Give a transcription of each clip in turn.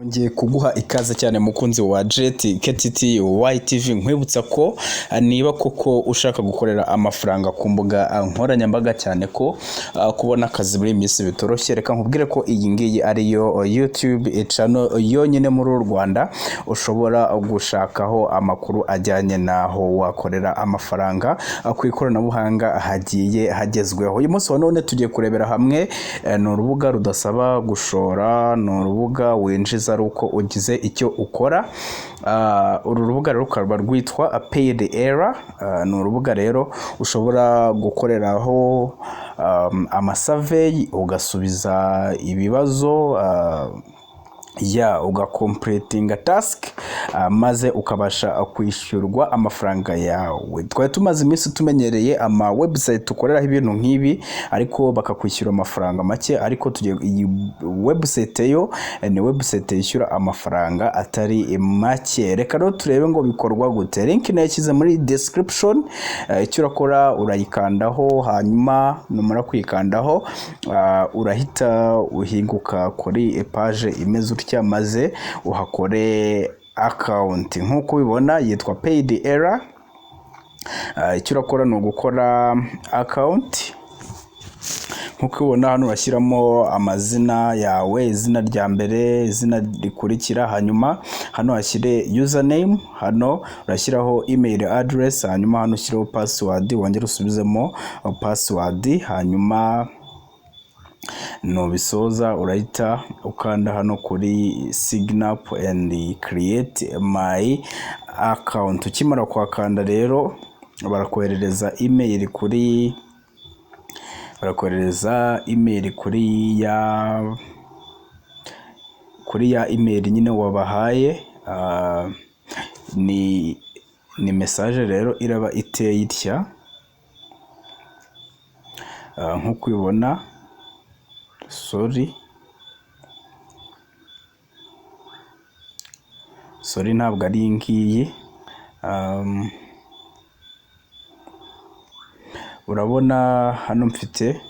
Ngiye kuguha ikaze cyane, mukunzi wa Jet KTT YTV. Nkwibutsa ko niba koko ushaka gukorera amafaranga ku mbuga nkoranyambaga, cyane ko kubona akazi muri iyi minsi bitoroshye, reka nkubwire ko iyi ngiyi ariyo YouTube channel yonyine muri uru Rwanda ushobora gushakaho amakuru ajyanye n'aho wakorera amafaranga ku ikoranabuhanga hagiye hagezweho. Uyu munsi wa none tugiye kurebera hamwe ni urubuga rudasaba gushora, ni urubuga winjiza ari uko ugize icyo ukora. Uru rubuga rero rukaba rwitwa Paid Era. Ni urubuga rero ushobora gukoreraho ama survey, ugasubiza ibibazo, ya ugacompletinga task, maze ukabasha kwishyurwa amafaranga yawe. Twari tumaze iminsi tumenyereye ama website ukoreraho ibintu nk'ibi ariko bakakwishyura amafaranga make, ariko tugiye iyi website yo ni website yishyura amafaranga atari make. Reka rero turebe ngo bikorwa gute. Link nayishyize muri description. Icyo urakora, urayikandaho, hanyuma numara kuyikandaho urahita uhinguka kuri page imeze utya, maze uhakore account. Nk'uko ubibona yitwa Paid Era. Icyo urakora ni ugukora account. Nk'uko ubibona hano, urashyiramo amazina yawe, izina rya mbere, izina rikurikira, hanyuma hano hashyire username, hano urashyiraho email address, hanyuma hano ushyireho password, wongere usubizemo password. Hanyuma nubisoza urahita ukanda hano kuri "Sign up and create my account". Ukimara kuhakanda rero, barakoherereza email kuri ya email nyine wabahaye. Ni message rero iraba iteye itya. Nk'uko ubibona, sorry, sorry, ntabwo ari iyi ngiyi. Urabona hano mfite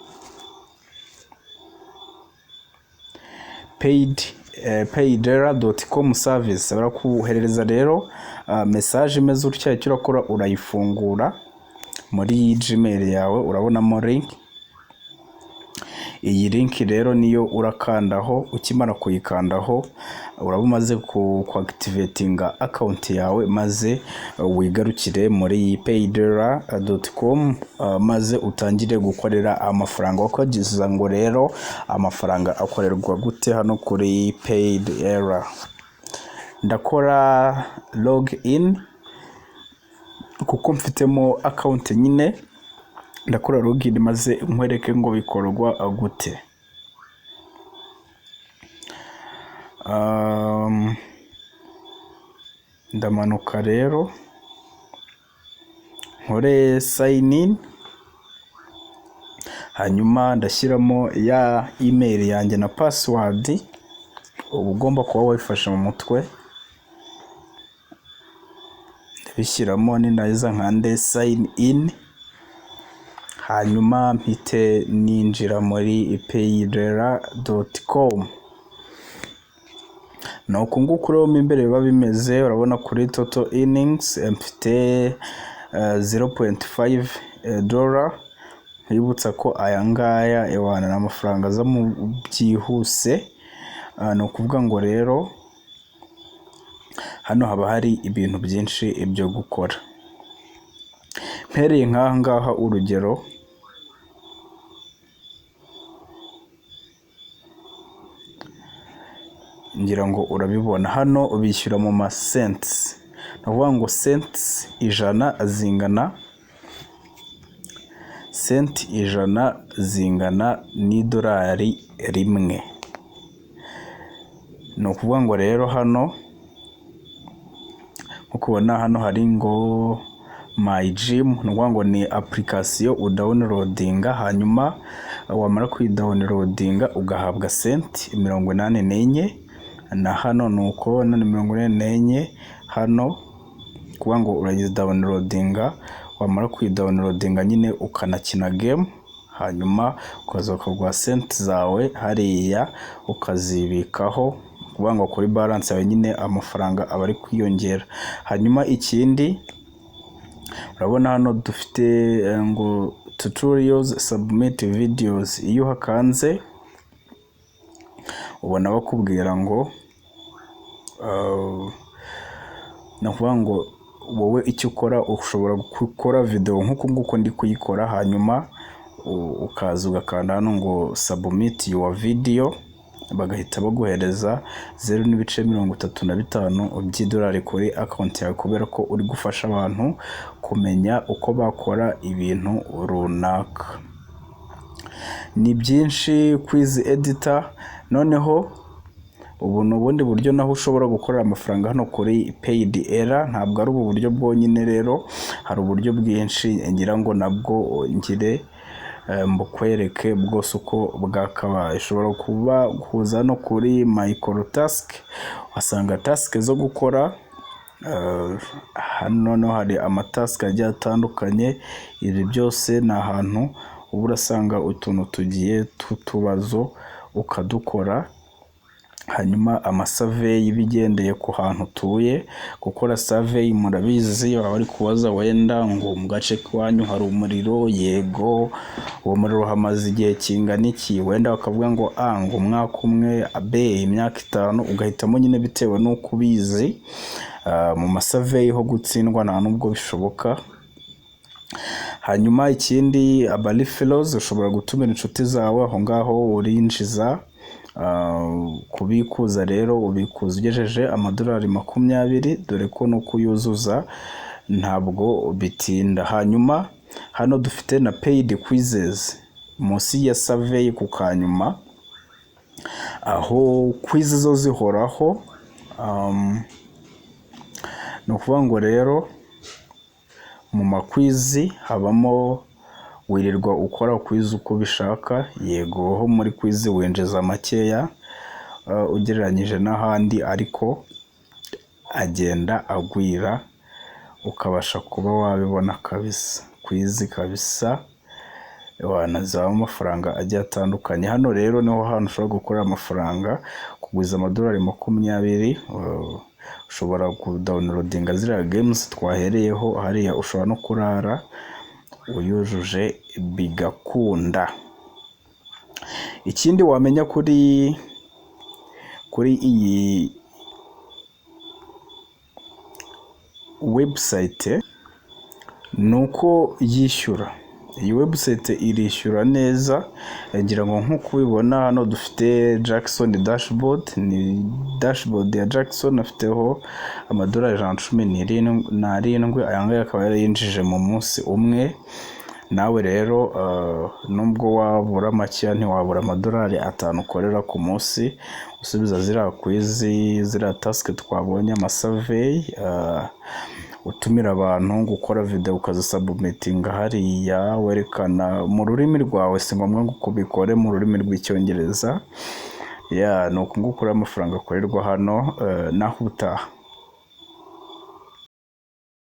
paidera.com service. Barakuherereza rero message imeze utya. Icyo urakora, urayifungura muri Gmail yawe, urabonamo link. Iyi link rero niyo urakandaho. Ukimara kuyikandaho, uraba umaze ku activatinga account yawe, maze wigarukire muri paidera.com, maze utangire gukorera amafaranga. Wakogiza ngo rero amafaranga akorerwa gute hano kuri Paid Era? Ndakora log in kuko mfitemo account nyine. Ndakora login maze nkwereke ngo bikorwa gute. Ndamanuka rero nkore sign in, hanyuma ndashyiramo ya email yanjye na password. Uba ugomba kuba wayifashe mu mutwe. Ndabishyiramo, nindangiza nkande sign in, hanyuma mpite ninjira muri paidera.com. Ni uku nguku rero mo imbere biba bimeze. Urabona kuri total earnings mfite $0.5. Nkwibutsa ko aya ngaya ewana ni amafaranga aza mu byihuse. Ni ukuvuga ngo rero hano haba hari ibintu byinshi byo gukora. Mpereye nk'aha ngaha, urugero, ngira ngo urabibona, hano bishyura mu ma cents. Ni ukuvuga ngo cent 100 zingana n'idolari 1. Ni ukuvuga ngo rero hano, nk'uko ubona hano hari ngo "My Gym", ni ukuvuga ngo ni application udownloadinga, hanyuma wamara kuyidownloadinga ugahabwa cent 84. Na hano ni uko, none 84 hano, kuvuga ngo urayidownloadinga, wamara kuyidownloadinga nyine ukanakina game, hanyuma ukaza bakaguha cent zawe hariya ukazibikaho. Ukuvuga ngo kuri balance yawe nyine amafaranga aba ari kwiyongera. Hanyuma ikindi urabona hano dufite ngo "tutorials, submit videos". Iyo uhakanze ubona bakubwira ngo ni ukuvuga ngo wowe icyo ukora, ushobora gukora video nk'uku nguku ndi kuyikora, hanyuma ukaza ugakanda hano ngo "submit your video", bagahita baguhereza 0.35 by'idolari kuri account yawe, kubera ko uri gufasha abantu kumenya uko bakora ibintu runaka. Ni byinshi. Quiz editor noneho, ubu ni ubundi buryo naho ushobora gukorera amafaranga hano kuri Paid Era. Ntabwo ari ubu buryo bwonyine rero, hari uburyo bwinshi. Ngira ngo nabwo ngire mbukwereke bwose uko bwakabaye. Ushobora kuba kuza no kuri micro task, uhasanga task zo gukora. Hano noneho hari amatask agiye atandukanye. Ibi byose ni ahantu uba urasanga utuntu tugiye tw'utubazo, ukadukora. Hanyuma amasurvey bigendeye ku hantu utuye. Gukora survey murabizi, baba bari kubaza wenda ngo mu gace k'iwanyu hari umuriro? Yego. Uwo muriro hamaze igihe kingana iki? Wenda bakavuga ngo A, ngo umwaka umwe, B, imyaka 5, ugahitamo nyine bitewe n'uko ubizi. Mu masurvey ho gutsindwa nta nubwo bishoboka. Hanyuma ikindi, abareferrals, ushobora gutumira inshuti zawe, aho ngaho urinjiza. Kubikuza rero, ubikuza ugejeje amadolari 20, dore ko no kuyuzuza ntabwo bitinda. Hanyuma hano dufite na paid quizzes munsi ya survey ku kanyuma, aho quiz zo zihoraho. Ni ukuvuga ngo rero mu maquiz habamo wirirwa ukora quiz uko ubishaka. Yego, ho muri quiz winjiza makeya ugereranyije n'ahandi, ariko agenda agwira, ukabasha kuba wabibona kabisa. Quiz kabisa wanazamo amafaranga agiye atandukanye. Hano rero niho hantu ushobora gukorera amafaranga, kugwiza amadolari 20. Ushobora kudownloadinga ziriya games twahereyeho hariya, ushobora no kurara uyujuje bigakunda. Ikindi wamenya kuri iyi website ni uko yishyura. Iyi website irishyura neza. Ngira ngo nk'uko ubibona hano dufite Jackson dashboard, ni dashboard ya Jackson, afiteho amadolari 117, aya ngaya akaba yarayinjije mu munsi umwe. Nawe rero nubwo wabura makeya, ntiwabura amadolari 5 ukorera ku munsi, usubiza ziriya quiz, ziriya task twabonye, amasurvey, utumira abantu, gukora video ukazisubmittinga hariya, werekana mu rurimi rwawe, si ngombwa ngo ubikore mu rurimi rw'Icyongereza. Ya, ni uku nguku rero amafaranga akorerwa hano. Naho ubutaha.